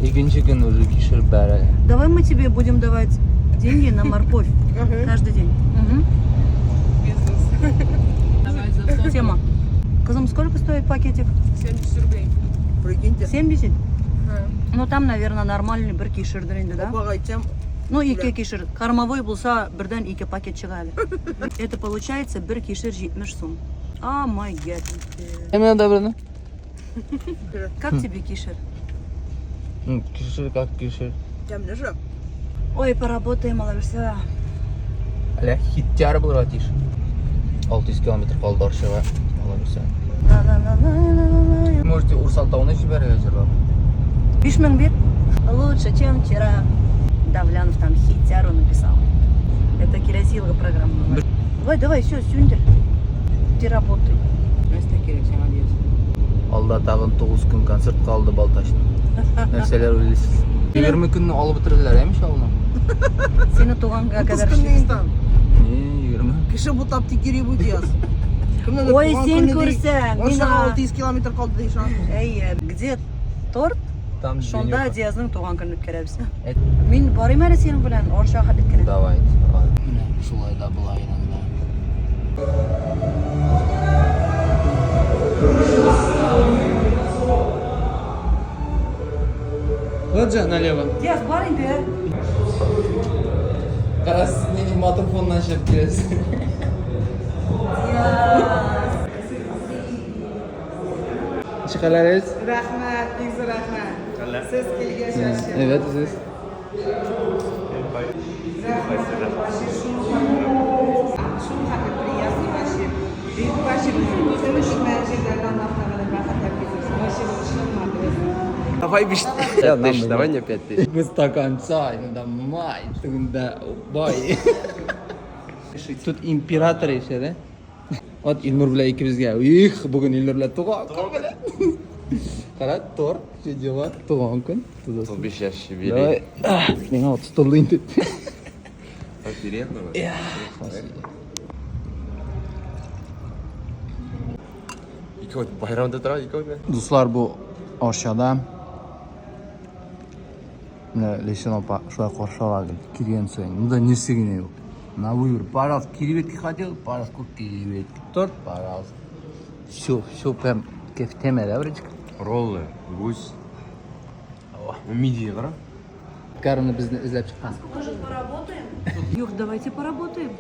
Икенче көн уже кишер бәрә. Давай мы тебе будем давать деньги на морковь каждый день. Мгм. Бизнес. Тема. Кызым, сколько стоит пакетик? 70 рублей. Прикиньте. 70? Ну там, наверное, нормальный бер кишердер инде, да? Апага әйтсәм, Ну, ике кишер. Кормовой булса, бердән ике пакет чыга әле. Это получается бер кишер 70 сум. А май гад. Әминә добрыны. Как тебе кишер? Кишер как кишер. тәмле же. Ой, поработаем, алабирса. Әле хиттяр булырга тиеш. 600 километр калды Арчага. Алабирса. Ла-ла-ла-ла-ла-ла. Можете Урсал тауына җибәрергә җырлап. 5000 бир. Лучше, чем вчера. Давлянов там хитяру написал. Это киләсе елгы программа. Давай, давай, все, сүндер. Иди работай. Нәрсә кирәк сиңа диясең? Алда тагын 9 көн концерт калды Балтачның. Нәрсәләр уйлыйсыз? 20 көнне алып бетерделәр, әйме Чаллыны? Сине туганга 30 кадәр көнне инстан. Не, 20. Кеше бутап тик йөри бу Диас. Кемнәдер Ой, туган син көне ди, күрсәң, Арчага миңа. 600 километр калды ди ышанасың. Әйе, где торт? Там Шунда денёк. Диязның туган көнен үткәрәбез. Әйт. Мин барыйм әле синең белән Арчага хәтле кенә. Давай. Менә шулай да була иногда. Вот же налево. Диаз, бар инде. Карас, нинди матур фоннан чыгып киләсең. Диаз. Ничек хәлләрегез? Рәхмәт, бик зур рәхмәт. Сез килгәч, вообще. Evet, siz. Рәхмәт, вообще шул шул хәтле приятный вообще. Бик вообще үзем өчен җирләрдән Аллаһ Тәгалә бәхетләр бирсен. Вообще шул Давай биш. 5000, давай мне 5000. Мы до конца, иногда май, тегендә бай. Тут император еще, да? Вот Илнур белән икебезгә. Их, бүген Илнур белән туган көн белән. Кара, торт, все дела, туган көн. 35 яшь юбилей. Давай. Ah, Миңа 30 тулды инде. Охеренно. Ике байрамда тора, ике белән. Дуслар, бу Арчада менә Ләйсән апа шулай каршы ала гел, килгән саен. Монда нәрсә генә юк. На выбор, пожалуйста, креветки хотел, пожалуйста, креветки, торт, пожалуйста. Все, все прям в теме, да, врачка? Роллы, гусь. Мидии кара. Карны безне эзләп чыккан. Может, поработаем? Юх, давайте поработаем.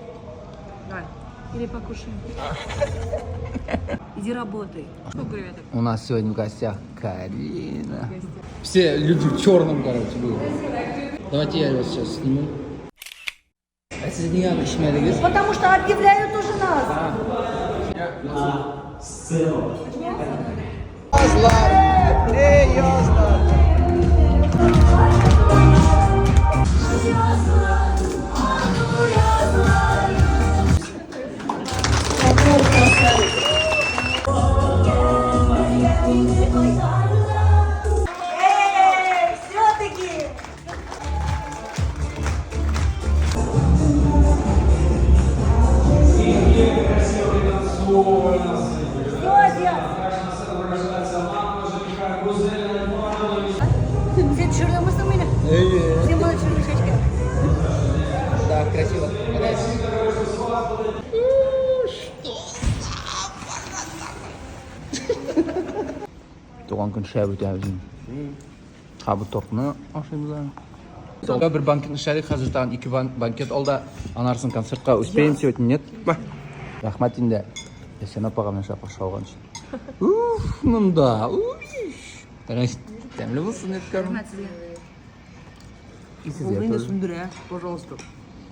Давай. Или покушаем. Иди работай. Сколько креветок? У нас сегодня в гостях Карина. Все люди в черном, короче, будут. Давайте я вас сейчас сниму. Ә сез нигә аны эчмәдегез? Потому что объявляют уже нас. Эй, все-таки! Син төшердеңме мине? Әйе. Син моны төшердең чәчкә. Да, красиво. Туган көн шәп үтә безнең. Ха, бу тортны ашыйбыз әле. Бер банкетны эшләдек, хәзер тагын ике банкет алда. Анарсын концертка успеем сегодня, нет? Рәхмәт инде. Ләйсән апага менә шулай каршы алган өчен. Уф, монда. Уй. Тәмле булсын, Эдгар. Рәхмәт сезгә. И сезгә Ул инде тоже. сүндерә, пожалуйста.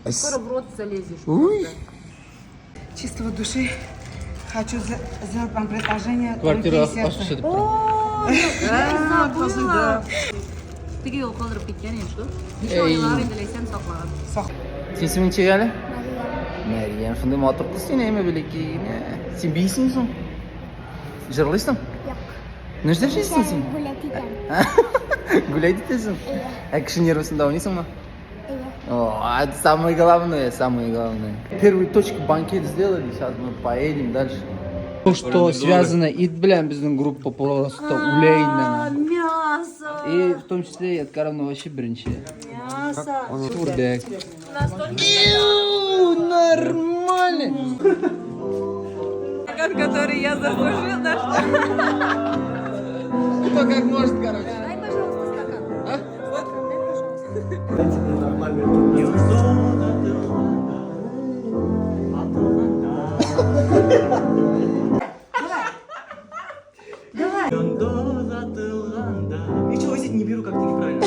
Скоро в рот залезешь. Уй. Чистого души хочу сделать вам предложение. Квартира руки и сердца. ачкычы дип тора. О, я забыла. Теге юл калдырып киткән идем шул. Ничә Эй. айлар инде Ләйсән саклаган. Син исемең ничек әле? Мәрьям. Шундый матур кыз син, әйме бәләкәй генә. Син бийсеңме соң? Җырлыйсың? Юк. Нәрсә эшлисең син? Гулять итәм. Гулять итәсең? Ә кеше нервысында уйныйсыңмы? Әйе. О, а это самое главное, самое главное. Первую точку банкет сделали, сейчас мы поедем дальше. То, что связано ит белән безнең группа просто үлә инде. Мясо! И в том числе Ядкаровна вообще беренче. Мясо! Турбек. Нормально! Который я заслужил, нашла. Кто как может, короче. Дай, пожалуйста, стакан. А? Стакан дай, пожалуйста. Давай. Ничего здесь не беру, как-то неправильно.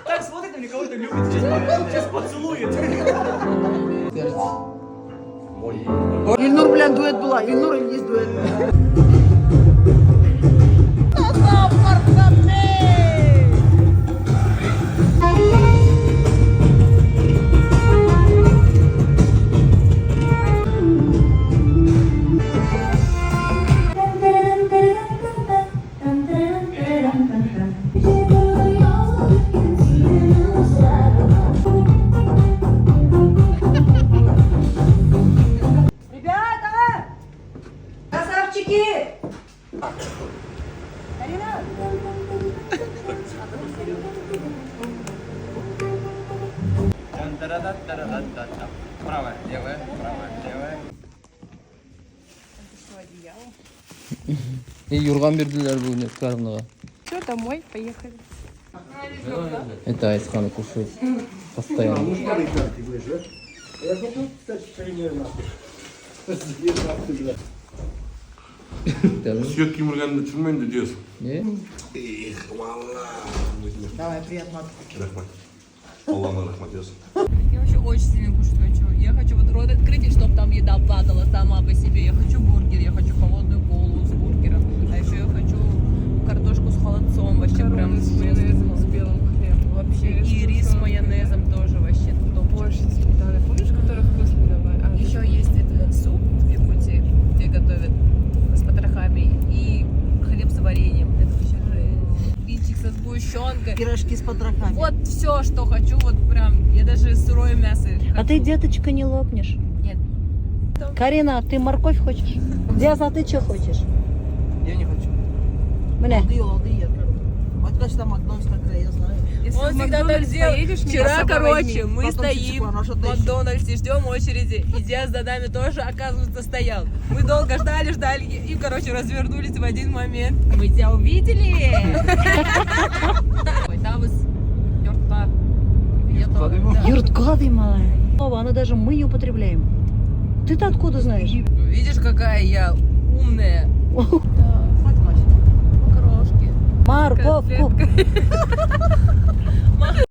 Так смотрит на меня, кого-то любит, сейчас поцелует. Ильнур белән дуэт була. Ильнур и есть дуэт. Ребята! Красавчики! Карина! Правая, левая, правая, левая. И юрган бирделәр бүген Ядкаровнага. Все, домой, поехали. Это Айсхана кушает постоянно. Сөяк кимергәнне төшенмим инде Диас. Не? Эх, валла. Давай, приятного. Рәхмәт. Аллаһына рәхмәт Диас. Я вообще очень сильно кушать хочу. Я хочу вот рот открыть, и чтобы там еда падала сама по себе. Я хочу бургер, я хочу холодную колу с бургером. А еще я хочу картошку с холодцом. Вообще прям с майонезом, с белым хлебом. Вообще и рис с майонезом тоже вообще топ. Борщ из сметаны. Помнишь, который вкусный давай? А, Еще есть этот суп в Якутии, где готовят с потрохами и хлеб с вареньем. Это вообще жесть. Блинчик со сгущенкой. Пирожки с потрохами. Вот все, что хочу, вот прям. Я даже сырое мясо А хочу. ты, деточка, не лопнешь? Нет. Карина, ты морковь хочешь? Диас, а ты что хочешь? Я не хочу. Менә. Алды, алды, я Отказ там Макдональдс такая, я знаю. Если Он в всегда так Макдональдс делал. поедешь, меня с Вчера, собой короче, возьми. мы Потом стоим чуть-чуть в что-то еще. Макдональдсе, ждем очереди. И Диас за нами тоже, оказывается, стоял. Мы долго ждали, ждали и, короче, развернулись в один момент. Мы тебя увидели! Ой, там из йортка. Йортка, Юртка ты малая. Слово, оно даже мы не употребляем. Ты-то откуда знаешь? Видишь, какая я умная. Крошки. Морковку. Конфетка.